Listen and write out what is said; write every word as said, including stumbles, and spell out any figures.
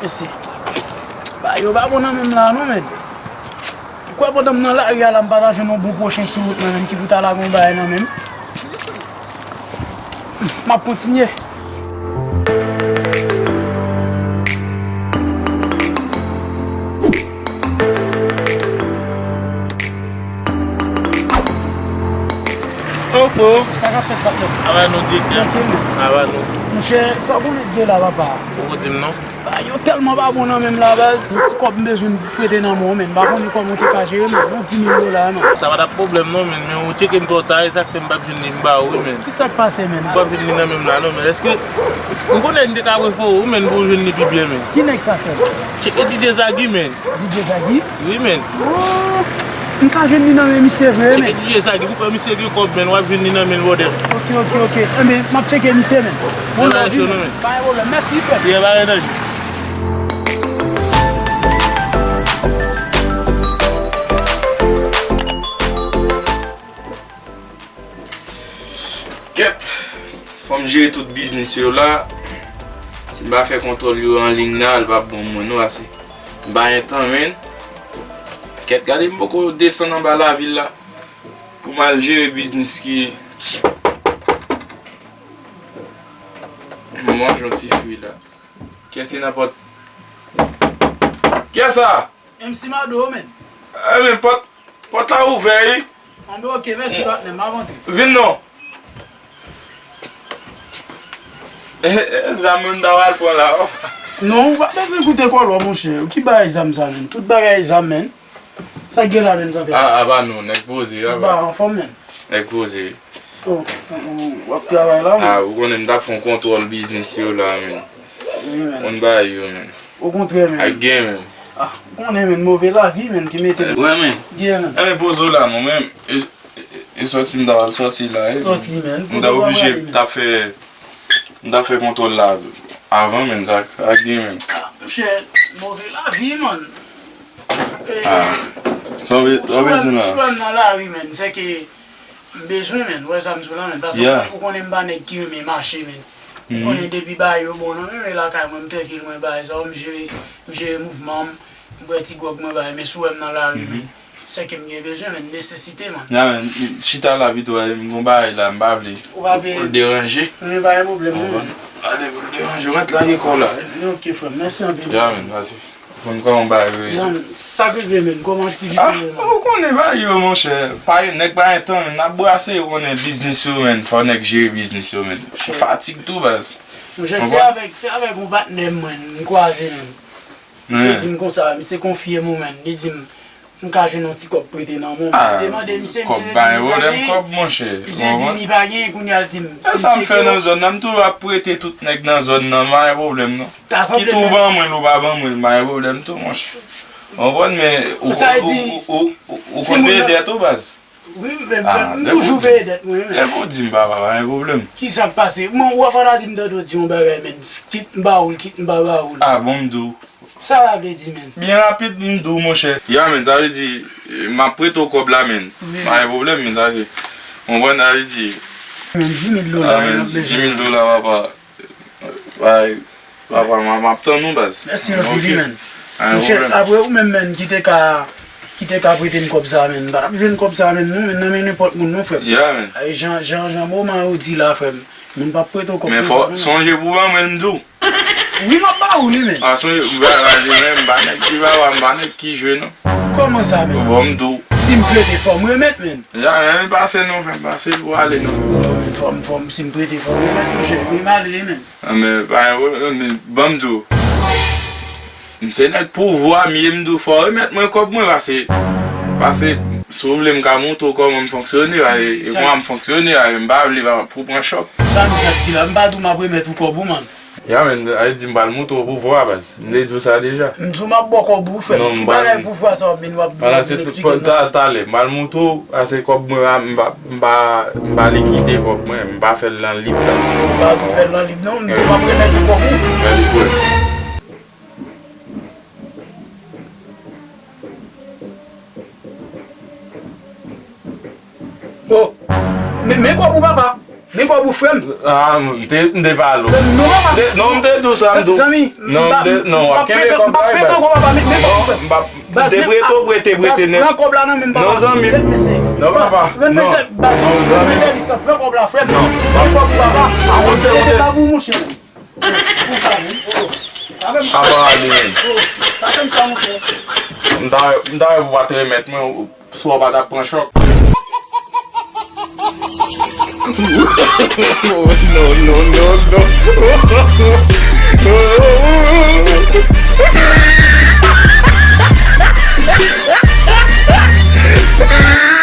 Mesye, bagay yo pa bon nan men m la non, men. Ou kwè pandan m nan lari a la, m pa ta jwenn yon bon pwochen sou wout mwen menm ki pou ta lage yon bagay nan men m? M ap kontinye. Opo. Sa k ap fèt, patnè? Aba nou, direktè. Trankil, men. Aba nou. Monchè, fò konnen de la, papa. Poko di m non. Bagay yo tèlman pa bon nan men m la, baz. Yon ti kòb m bezwen prete nan men w, men. M pa konnen kòman w te ka jere, men. Yon dis mil dola, men. Sa pa t ap pwoblèm non, men. Men ou tcheke m twò ta, e sa k fè m p ap jwenn li, m ba ou wi, men. Kisa k pase, men? M p ap jwenn li nan men m la non, men. Èske m konnen m te ka refere w, men, pou w jwenn li pi byen, men. Ki nèg sa, frè m? Tcheke D J Zagi, men. D J Zagi? Wi, men. Oh, m ka jwenn li nan men misye vre, men. Tcheke D J Zagi, m kwè misye gen kòb, men, w ap jwenn li nan men l, brother. Ok, ok, ok. Enben, m ap tcheke misye, men. Bon, love you, men. Pa gen pwoblèm. Mèsi, frè m. Yeah, pa gen danje. Kèt, fò m jere tout biznis yo la. Si m pa fè kontwòl yo an liy nan, l p ap bon pou mwen non, pase m pa gen tan, men. Kèt, gade m poko desann anba lavil la pou m al jere biznis ki. M manje yon ti fwi la. Kiyès ki nan pòt? Kiyès sa? M C Mado, men. Enben, pòt, pòt la ouvè, wi. Anben, ok, mèsi, patnè, m ap antre. Vin non. E, e, zam mwen m ta pral pran la, o. Non, ou pa bezwen koute kòlò, monchè. Ou ki bagay zam sa, men? Tout bagay zam, men. Sa k gen la menm, Zantè? A, aba nou, nèg poze, aba. Ba, anfòm, men. Nèg poze. Oh, w ap travay la, men? A, ou konnen m t ap fè yon kontwòl biznis yo la, men. Wi, men. Konn bagay yo, men. Okontrè, men. Ak gen, men. A, ou konnen, men, move lavi, men, ki mete m. Wè, men. Gen, men. E, men, poze w la, non, men. E, e, e sòti m ta pral sòti la, e. Sòti, men. M ta oblije, t ap fè, m t ap fè kontwòl la avan, men, sa, sa gen, men. A, monchè, move lavi, man. E, a, sa w be-, sa w bezwen la? Sou m nan lari, men, se ke m bezwen, men, wè sa m sou la, men, paske ou konnen m pa nèg ki renmen mache, men. Ou konnen depi bagay yo bon, nan men, men lakay mwen, m trankil, mwen, bagay sa, m jere, m jere mouvman m, m bwè ti gwòg mwen, bagay, men sou m nan lari, men. Se ke m gen bezwen, men, nesesite, man. Ya, men, chita la pito, m gon bagay la, m pa vle. Ou pa vle? Pou l deranje. Men pa gen pwoblèm, non, men. Ale, pou l deranje, w mèt lage kò w la. Ok, frè m, mèsi anpil. Ya, men, mèsi. Konn kòman bagay yo ye. Sa k regle, men, kòman aktivite yo, men? A, ou konnen bagay yo, monchè. Pa gen, nèg pa gen tan, men, n ap brase, ou konnen biznis yo, men. Fò nèg jere biznis yo, men. Fatig tou, baz. Monchè, se avèk, se avèk yon patnè m, men, m kwaze, men. Misye di m konsa, misye konfye m ou, men. Li di m, m ka jwenn yon ti kòb prete nan men w. M te mande misye, misye te di li pa gen. Kòb, monchè. Misye di li pa gen, kounye a l di m, si m tcheke w. E sa m fè nan zòn nan, m toujou ap prete tout nèg nan zòn nan, m pa gen pwoblèm, non. Kit ou ban mwen l, ou pa ban mwen l, m pa gen pwoblèm tou, monchè. Ou konprann, men ou, ou, ou, ou, ou konn peye dèt ou, baz. Wi, men, men, m toujou peye dèt mwen, men. Depi w di m papa, pa gen pwoblèm. Kisa k pase? Mwen, ou fò ta di m tande w di yon bagay, men. Kit m ba ou l, kit m pa ba ou l. A, bon, m di w. Sa sa vle di, men? Byen rapid, m di w, monchè. Ya, men, sa vle di, eh, m ap prete w kòb la, men. Wi. Pa gen pwoblèm, men, sa vle di. Konprann, sa vle di. Men, dis mil dola, men, m ap bezwen. Dis mil dola, papa. Bay, papa, m, m ap tann ou, baz. Mèsi anpil, wi, men. Monchè, apre ou menm, men, ki te ka, ki te ka prete m kòb sa, men. M pa t ap jwenn kòb sa, men, non, men, nan men nenpòt moun, non, frè m. Ya, men. Ay, jan, jan, jan moman yo di la, frè m. Moun p ap prete w kòb konsa, non. Men fò sonje pou ban mwen l, m di w. Wi, m ap ba ou li, men. A, sonje, m pa, m pa nèg ki vava, m pa nèg ki jwe, non. Kòman sa, men? Bon, m di w. Si m prete, fò m remèt, men. Ya, men, pase non, frè m, pase pou ale, non. Non, men, fò m, fò m, si m prete, fò m remèt, monchè. Wi, m ale, men. A, men, pa gen pwoblèm, men, ban m di w. M se nèg pouvwa m ye, m di w fò remèt mwen kòb mwen, pase, pase, si w vle m ka montre w kòman m fonksyone, pase, e kòman m fonksyone, pase, m pa vle pa, pou pran chòk. Sa m di la, m pa di w m ap remèt ou kòb ou, man. Ya, men, sa vle di m pral montre w pouvwa, baz. M te di w sa deja. M di w m ap ba w kòb ou, frè m. Ki bagay pouvwa sa w ap vin, w ap, w ap vin eksplike m la? Talè, m pral montre w, pase kòb mwen, m pa, m pa, m pa likide kòb mwen, m pa fè l nan lib la. M pa tou fè l nan lib, non. M di w m ap remèt ou kòb ou. Gade pou wè. Oh, men, men kòb ou, papa. Men kòb ou, frè m. Ah, m te, m te pale w. Non, papa. M te, non, m te di w sa, m di w. Zanmi, non, m te, non, w ap kenbe kòb la, baz. Non, m p ap, m te prete w, prete, prete nèt. Baz, pran kòb la nan men m, papa. Non, zanmi. Non, papa. Non, zanmi. Baz, pran sèvis la, pran kòb la, frè m. Non. Pran kòb ou, papa. Mete bag ou, monchè. Apa ale menm. M ta, m ta wè pou w pa t remèt mwen, swa w pa t ap pran chòk. No, no, no, no.